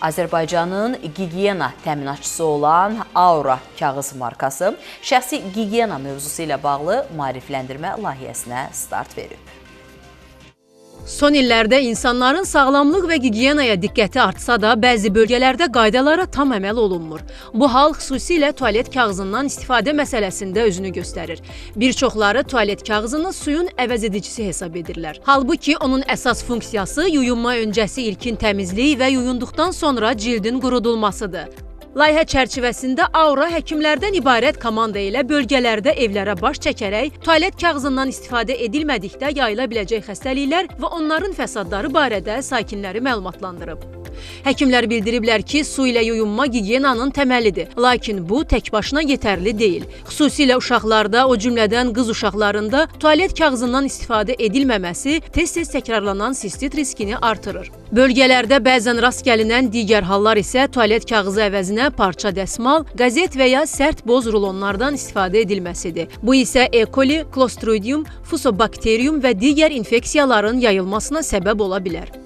Azərbaycanın gigiyena təminatçısı olan Aura kağız markası şəxsi gigiyena mövzusu ilə bağlı maarifləndirmə layihəsinə start verib. Son illərdə insanların sağlamlıq və gigiyenaya diqqəti artsa da, bəzi bölgələrdə qaydalara tam əməl olunmur. Bu hal xüsusilə tualet kağızından istifadə məsələsində özünü göstərir. Bir çoxları tualet kağızını suyun əvəzedicisi hesab edirlər. Halbuki onun əsas funksiyası yuyunma öncəsi ilkin təmizlik və yuyunduqdan sonra cildin qurudulmasıdır. Layihə çərçivəsində Aura həkimlərdən ibarət komanda ilə bölgələrdə evlərə baş çəkərək tualet kağızından istifadə edilmədikdə yayıla biləcək xəstəliklər və onların fəsadları barədə sakinləri məlumatlandırıb. Həkimlər bildiriblər ki, su ilə yuyunma gigiyenanın təməlidir. Lakin bu tək başına yetərli deyil. Xüsusilə uşaqlarda, o cümlədən qız uşaqlarında tualet kağızından istifadə edilməməsi tez-tez təkrarlanan sistit riskini artırır. Bölgələrdə bəzən rast gəlinən digər hallar isə tualet kağızı əvəzinə parça dəsmal, qəzet və ya sərt boz rulonlardan istifadə edilməsidir. Bu isə E. coli, Clostridium, Fusobacterium və digər infeksiyaların yayılmasına səbəb ola bilər.